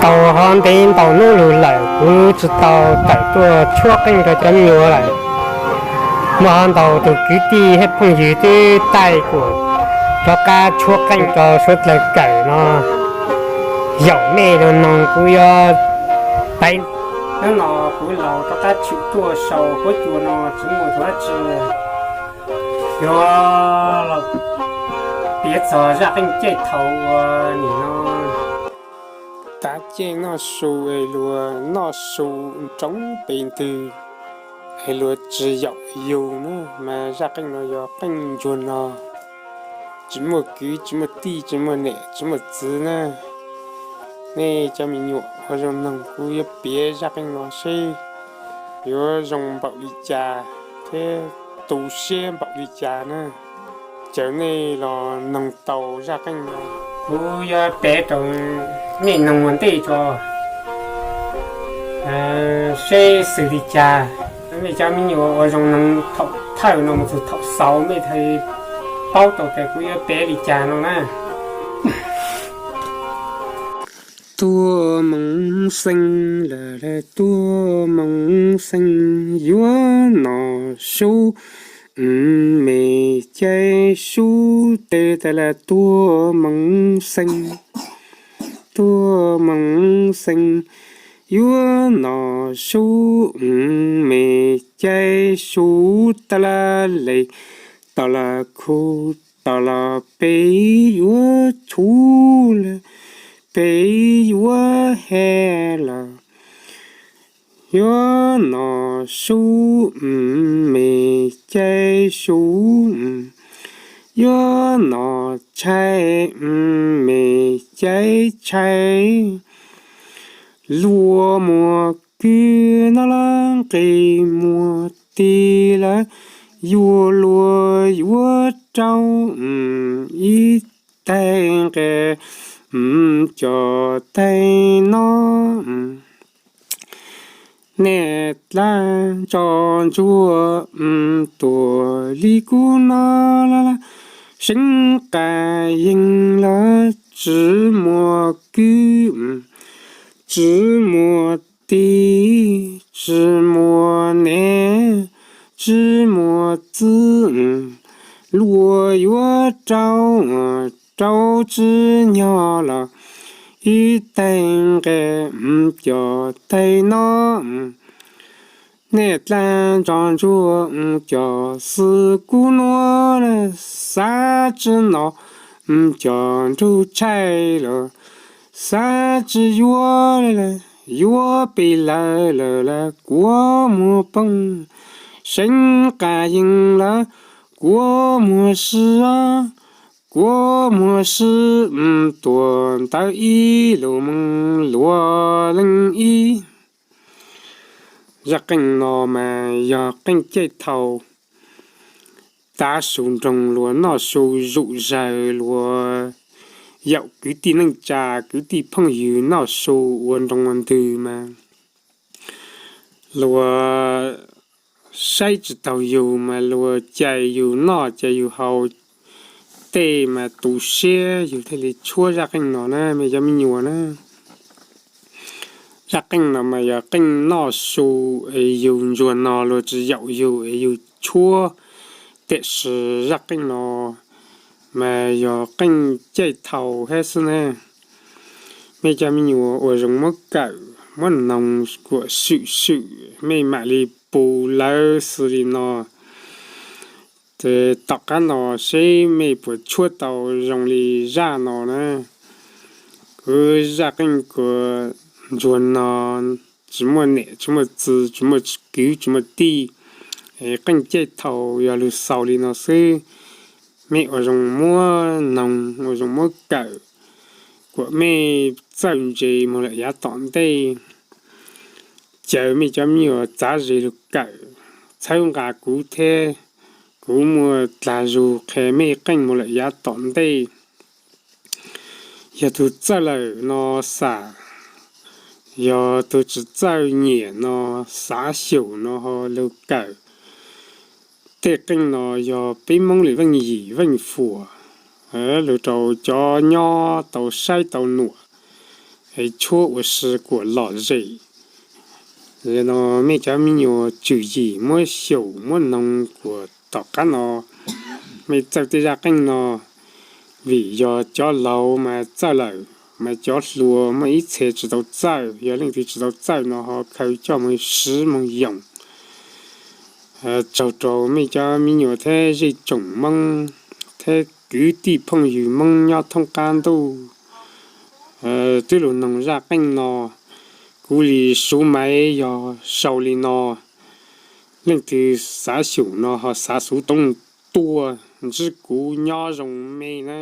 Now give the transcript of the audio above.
Tau ho ntev ntau hnub lug lawm kuv tsis tau tawm tuaj tshuab qeej rau cov me nyuam lawm. Muaj ho ntau tus kwv tij thiab phooj ywg twb taij kuv rov qab tshuab qeej rau suav dlawg kawm no. Yaum mej lug noog kuv yuav peb. Hnub no kuv laus rov qab tshwm tuaj sau huab cua no tsis muaj dab tsi, yuav piav txog zaj qeej caij thaum uas nim no tav caij noj su es luag noj su ntsoov pes ntwg es luag tsis yaum yug na, mas zaj qeej no yog qeej ntsuag no. Tsis muaj kwv tsis muaj tij tsis muaj niam tsis muaj txiv na. Nej cov me nyuam ua zoo noog kuv yuav piav zaj qeej no seb yuav zoo npaum li cas thiab tu siab npaum li cas na. Caw nej los noog tau zaj qeej no. Kuv yuav piav rau nej noog ua ntej tso, seb xws li cas. Nej cov me nyuam ua zoo noog thaum thawj no mus txug thaum xaus mej thiaj paub tau tias kuv yuav piav li cas no na. Tuaj moo xeeb lawm, tuaj moo xeeb yuav noj su, me caij su tes tas lawm tuaj moo xeeb, tuaj moo xeeb yuav noj su, me caij su tas lawm le, tas lawm khu, tas lawm peb yuav txhuv lawm, peb yuav he lawm. Yuav noj su, me caij su, yuav noj tshais, me caij tshais. Luag muaj kwv no lawm nqe muaj tij lawm, yuav luag yuav rau ib taig nqe, cov taig no. Nej dlaab tso ntsuag tuaj li kuv no lawm, seev qas yeeg lawm, tsis muaj kwv, tsis muaj tij, tsis muaj niam, tsis muaj txiv, luag yuav rau, rau tsis nyog los ib taig nqe, cov taig no. Nej dlaab tso ntsuag cov xwb kuv nuav lawm, xav tsis noj cov nrug tshais lawm, xav tsis yuav lawm, yuav peb lawm lawm, kuas muag poob, seev qas yeeg lawm, kuas muag sib, kuas muag sib tuam ntawv ib lug moog luas leej ib. Zaj qeej no mas yog qeej caij thaum tav su nroog luas noj su zom zaws, luas yaum kwv tij neej tsa kwv tij phooj ywg noj su ua nroo ua ntwg mas luas saib tsis taug yug mas luas cais yug noj cais yug haus tej mas tu siab yug thiaj li tshuab zaj qeej no na mej cov me nyuam na. Zaj qeej no mas yog qeej noj su es yug ntsuag no luas tsis yaum yug es yug tshuab, tiam sis zaj qeej no mas yog qeej caij thaum hab xwb na. Mej cov me nyuam ua zoo muab kawm muab noog kuam swm swm mej mam li pum lawv xws li no. Tom qab no seb mej puas tshuab tau zoo li zaj no na. Kuv zaj qeej kuas ntsuag no tsis muaj niam tsis muaj txiv tsis muaj kwv tsis muaj tij, qeej caij thaum yog lug xaus li no xwb. Mej ua zoo muab noog ua zoo muab kawm kuam mej txawj ntse moog lawm yav tom ntej. Caw mej cov me nyuam txav zes lug kawm, txhawb nqa kuv thiab kuv muaj dlag zug qha mej qeej moog lawm yav tom ntej. Yog tug txawj lawm no xam, yog tug tsis txawj nyiam no xav xyaum no ho lug kawm. Tej qeej no yog peb Moob lwm veej yim veej fuam lug rau cov nyob tau saib tau nuam, es tshuab ua si kuas lom zem. No mej cov me nyuam tswm yim muab xyaum muab noog kuas tom qab no mej txawj tej zaj qeej no, vim yog cov laug mas txawj lawm, mas cov hluas muaj ib txhia tsis tau txawj, yog leej twg tsis tau txawj no ho khaws coj moog siv moog yoom. Tsaug rau mej cov me nyuam thiab zej tsoom Moob thiab kwv tij phooj ywg Moob nyob thoob qab ntuj. Twb lug noog zaj qeej no, kuv li suv maiv yog sau li no, leej twg xav xyum no ho xav xuv toov tuaj ntsib kuv, nyob zoo mej na.